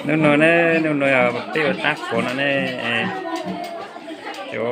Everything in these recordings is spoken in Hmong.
Hnub no ne, hnub no peb ua tab qhuav no ne, cov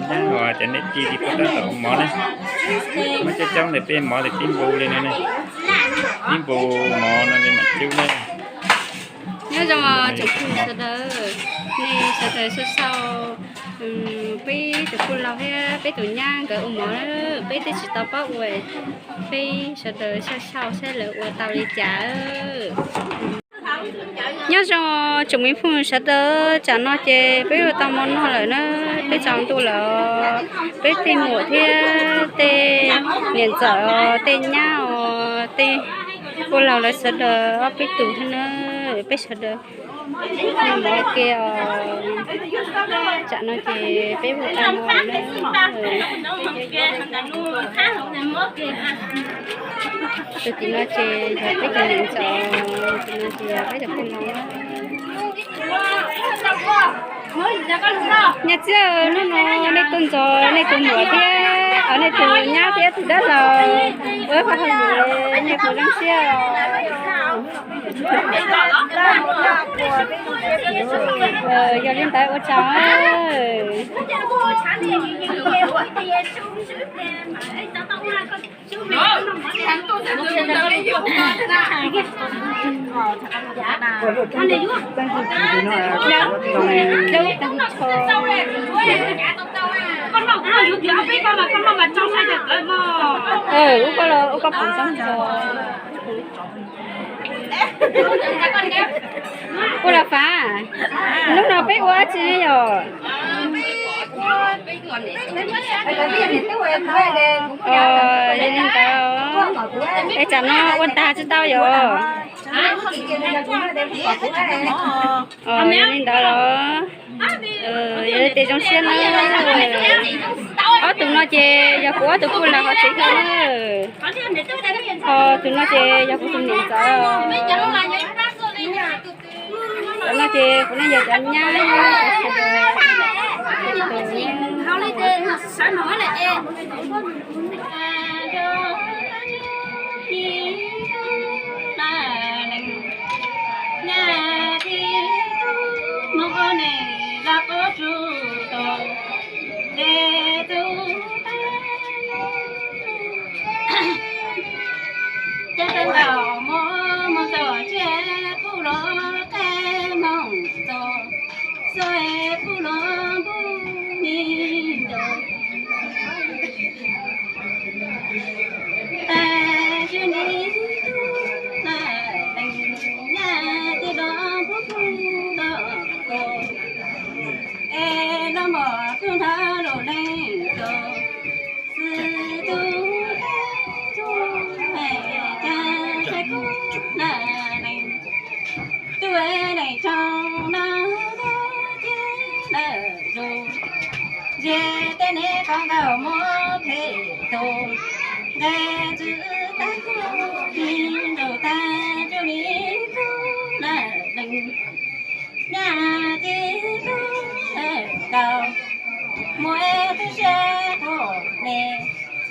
nyab uas cov niam tij li puag tab tom ua mov ne. Muab coob coob li peb mov li tib npu li no ne. Tib npu mov no li mam cub ne. Nyob zoo tsoom phooj ywg sawv daws, nej sawv daws xauj xauj peb tus phooj laug thiab peb tus nyab nkawd ua mov, peb twb tsis tau paub ua, peb sawv daws xauj xauj saib lawv ua tau li cas. Nyob zoo tsoom me phooj ywg sawv daws, tsam no ces peb ua tau mov noj lawm na, twb tsaus ntuj lawm. Peb tej muam thiab tej niam ntxawm, tej nyab os, tej phooj laug lawv sawv daws ob peb tus thiab na, peb sawv daws noj mov ke os. Tsam no ces peb ua tau mov lawm na. Tus tim no ces yog peb cov niam ntxawm, tus no ces yog peb cov phooj ywg. Nyob zoo, hnub no nej tuaj ntxov nej tus muam thiab nej tus nyab thiab tus dab laug ua ib qho hauj lwm, nej puas zoo siab? Yog li ntawd ua tsaug. Ub, koj los ua koj pom tsob ntxhua. Ua los Fav, hnub no peb ua dab tsi ne yom? Yog li ntawd, es tsam no ua tag tsis tau yom? Yog li ntawd los, yog li tias zoo siab na. Ob tug no ces yog kuv ob tug phooj laug hauv tsev thiab na. Ho tus no ces yog kuv tus niam ntxawm. Tus no ces kuv ne yog cov nyab. Ces tau nkaus mus mus txog tsiaj kuj los qe mus txog xoj kuj los npug ni ntxog. Tas tsiaj ni tub na lees nyaj ces los npug kuj los ko es los mos kuj nrog los lees ko. Xwb tus tub es cas saib kuv na lees, tus es lees tsoom no tus ces lawm zus, ze tej neb qhov nkaus muab phem tus, nqe txwv tag kuj tis nraus tag tus ni tub na lees. Nyaj ces tub lawm nkaus, mus es tub siab quaj ne,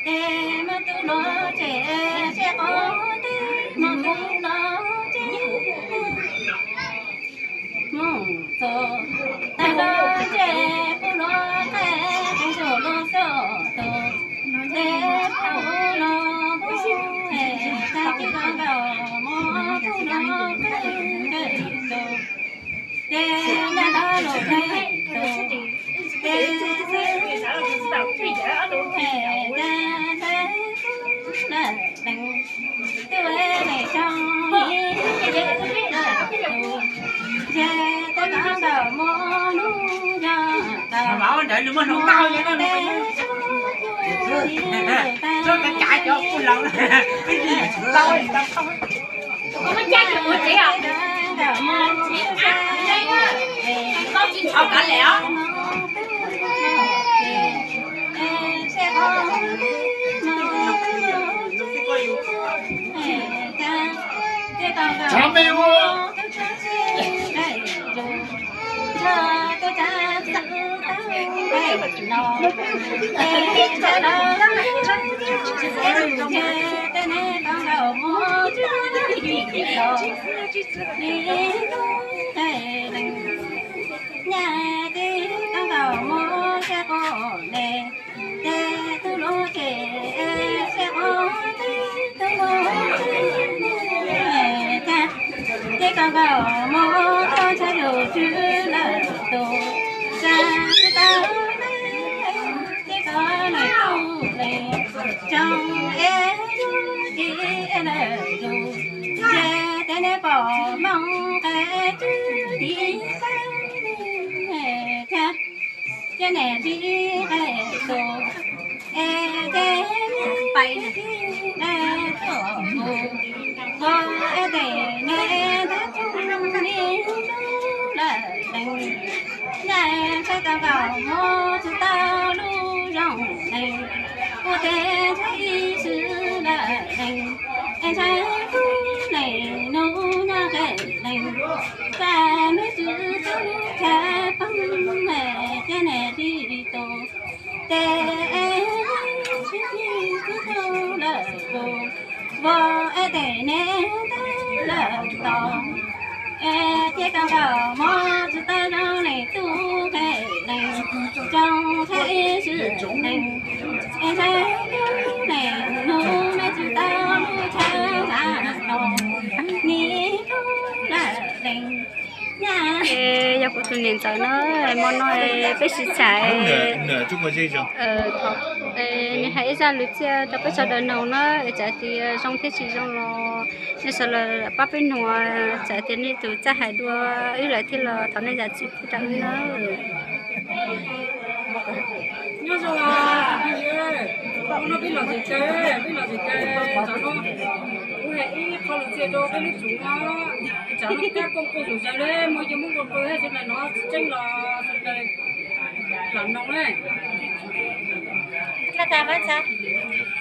ces mus tub los ces siab quaj tib mus tub los ces mus txog tag los ces kuj los qe, kuj los xoj tus, ces kuj los kuj es tag ces los nkaus mus kuj los qe tus. Ces nyob nrog lus qe tus, ces xwb tus es cas saib kuv na lees, tus es lees tsoom ni tub na lees, ces tej qhov nkaus muab nug yog tau mus tej tub ni tag. Ces koj nkaus mus tuaj tshaj lus tswv lawm tus, tsa tsis tau, ces koj nws tub leej tsoom es yus tsis es lawm tus, ces tej neb pom Hmoob qe tswv tiv xeeb thiab, ces neb tsis qe tus, es ces neb tsis qe tuaj mus, ua es tej neb tab tsis nim lub lawm leej. Ncaim saib tau nkaus mus tsis tau lub zoo leej, ua tej ntshai ib sim lawm leej, es ntshai kuv leej nus nyob qe leej, txaj me tsis tau lub chaw poob, ces neb tsis tus, ces neb tsis tau lub lawm tus, ua es tej neb ntawd lawm tos, es ces koj nkaus mus tsis tau zoo leej tub qe leej, tsoom qe ib sim leej, es ntshai kuv leej nus neb tsis tau lub chaw nqa tos, nim lub lawm leej. Es yog kuv tus niam ntxawm na, hmo no peb sib txhais, nws hais ib zaj lus txiaj rau peb sawv daws mloog na, es txawm tias zoo thiab tsis zoo los nej sawv daws pab peb nug, txawm tias nej tus txawj hais dua wb lawm thiab los thov nej zam txim pub rau wb na. Nyob zoo os, phooj ywg, hnub no peb los tsev caw, peb los tsev caw, tsam no kuv hais ib qho lus txiaj rau peb lub tsev no, tsam no kab kooj kooj zom zaws li, muaj yus muab nkaus qw thiab sawv daws hnov tsis tseeb los sawv daws lam noog na. Ces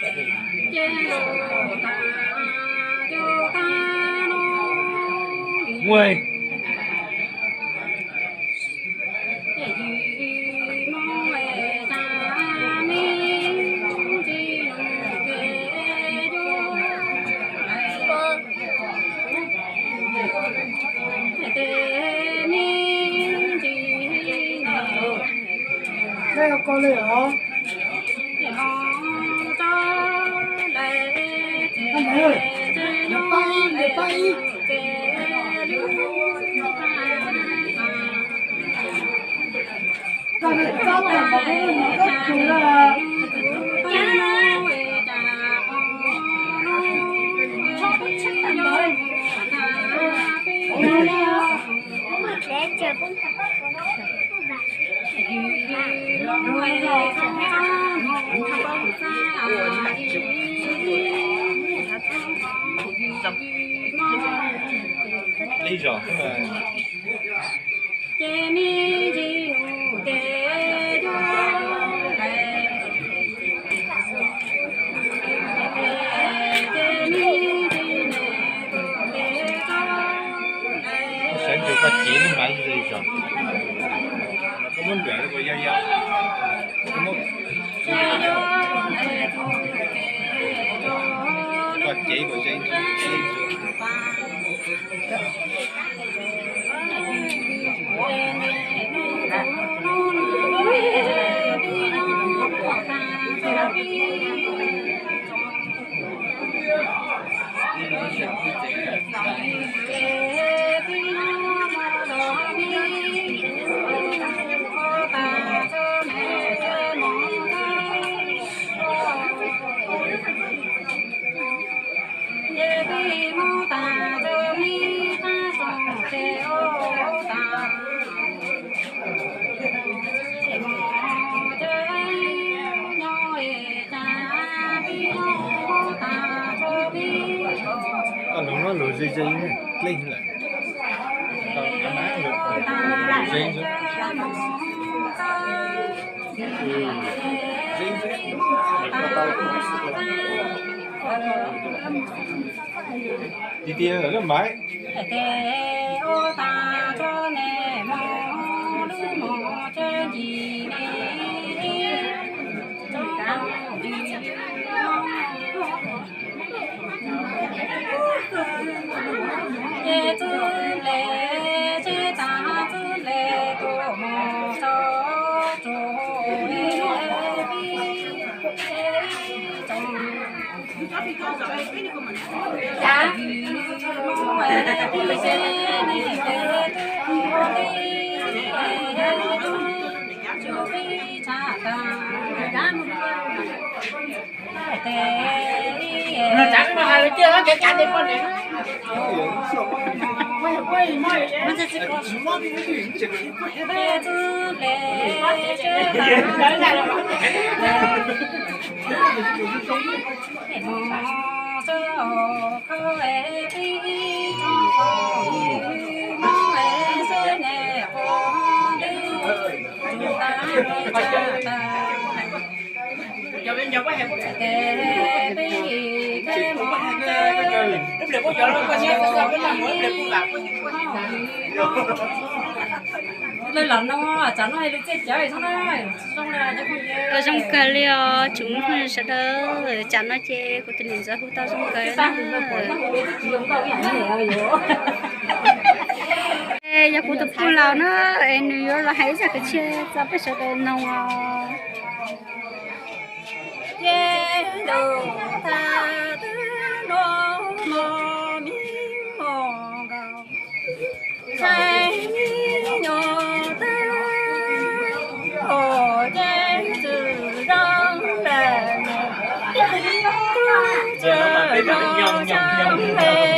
los tas, cov tas no. Ib zaug. Ces me ntsis nus tes cuag lais, ces me ntsis nus tes cuag lais. Sawv ntxov koj cev lub mav li zog, koj muab nram ua yau yau, koj muab, koj cev kom ze. Koj lug muab lus ze ze dlej lawm. Koj lus ze ze. Tiag tiag lawm maiv. Lawv los no, tsam no lawv txiaj cawv zoo na. Zoo kawg li os, tsoom phooj ywg sawv daws, tsam no ces kuv tus niam ntxawm hu tau zoo kawg na. Yog kuv tus phooj laus na, es nws yuav los hais ib zaj kwv txhiaj txog peb sawv daws mloog os. Ces ntuj thaj twb noj mov mis mos nkaus, ntshai me nyuam tawv, hos ces txwm zoo lawm ne, tub txawm zoo xyoo phem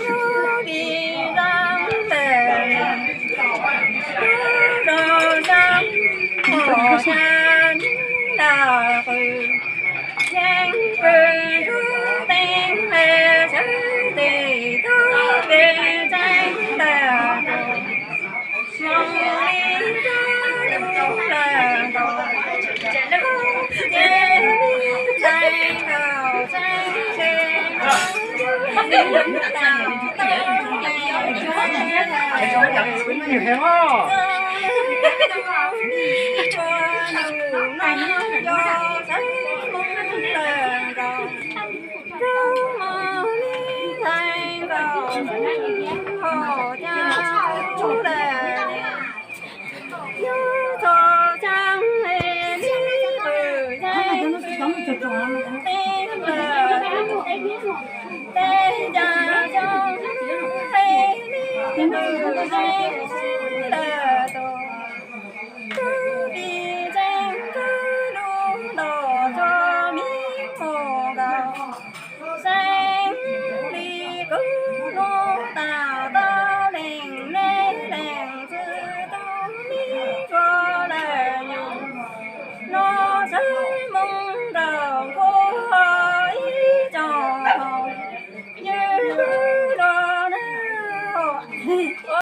xyoo lub di zoo lawm ne, tub zoo xyoo hos xya ntab qws, yeej pw ntsuj teeb me sawv tes tub kev tseeb ntawm tus, zoo li tub lawm nkaus, ces li ntshai nkaus tseeb se Tub txiv ntxawm kub lub nto txog mis mos nkaus, xeeb li kub hnub tas toj lees neb lees txwv tus me tshua lawm nyuam no sawv